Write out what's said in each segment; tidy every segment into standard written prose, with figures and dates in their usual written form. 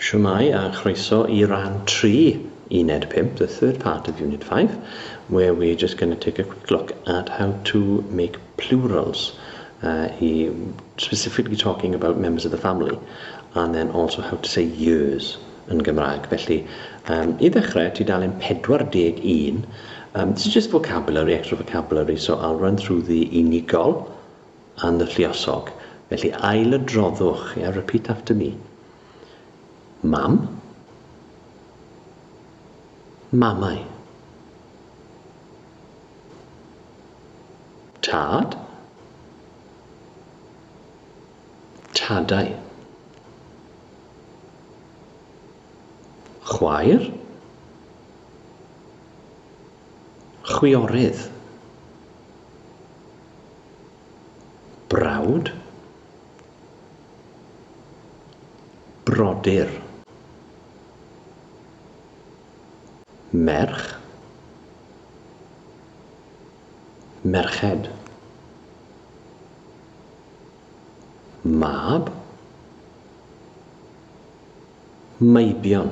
Shwmae a chroeso i ran 3 Uned 5, the third part of Unit 5, where we're just going to take a quick look at how to make plurals, uh, specifically talking about members of the family, and then also how to say years yn Gymraeg. Felly, um, i ddechrau, tudalen 41, um, this is just vocabulary, extra vocabulary, so I'll run through the unigol and the lluosog. Felly, ailadroddwch, yeah, repeat after me. Mam. Mamau. Tad. Tadau. Chwaer. Chwiorydd. Brawd. Brodyr. Merch. Merched. Mab. Meibion.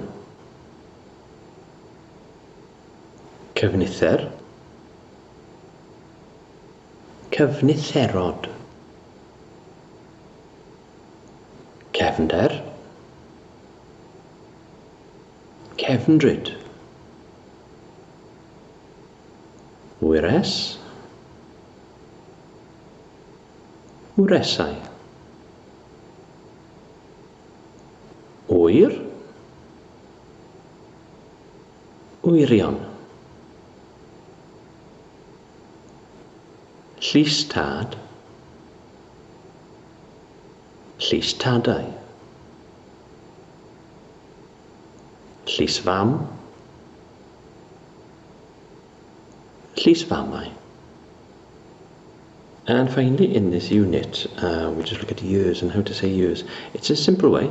Cyfnither. Cyfnitherod. Cefnder. Cefndryd. Wyres. Wresau. Ŵyr. Wyrion. Llys tad. Llys tadau. Llys fam. Llys famau. And finally, in this unit, uh, we just look at years and how to say years. It's a simple way.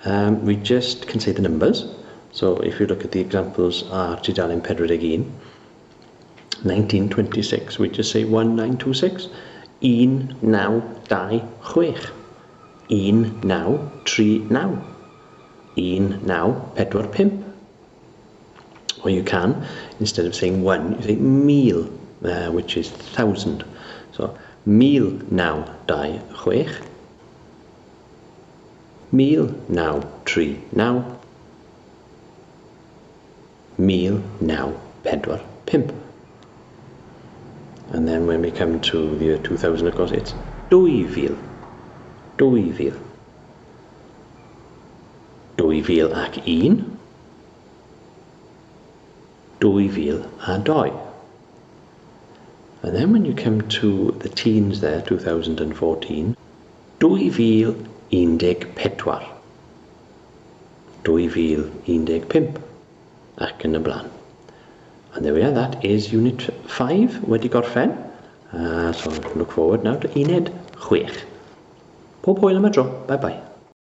Um, we just can say the numbers. So if you look at the examples ar tudalen 41, 1926, we just say 1926, 1926, 1939, 1945. Or you can, instead of saying one, you say mil, uh, which is thousand. So, 1926, 1939, 1945. And then when we come to the year 2000, of course, it's 2000. 2000. 2001. 2002. And then when you come to the teens there, 2014, 2014, 2015, ac yn y blaen. And there we are, that is Unit 5 wedi gorffen. Uh, so look forward now to Uned 6. Pob hwyl am y dro. Bye bye.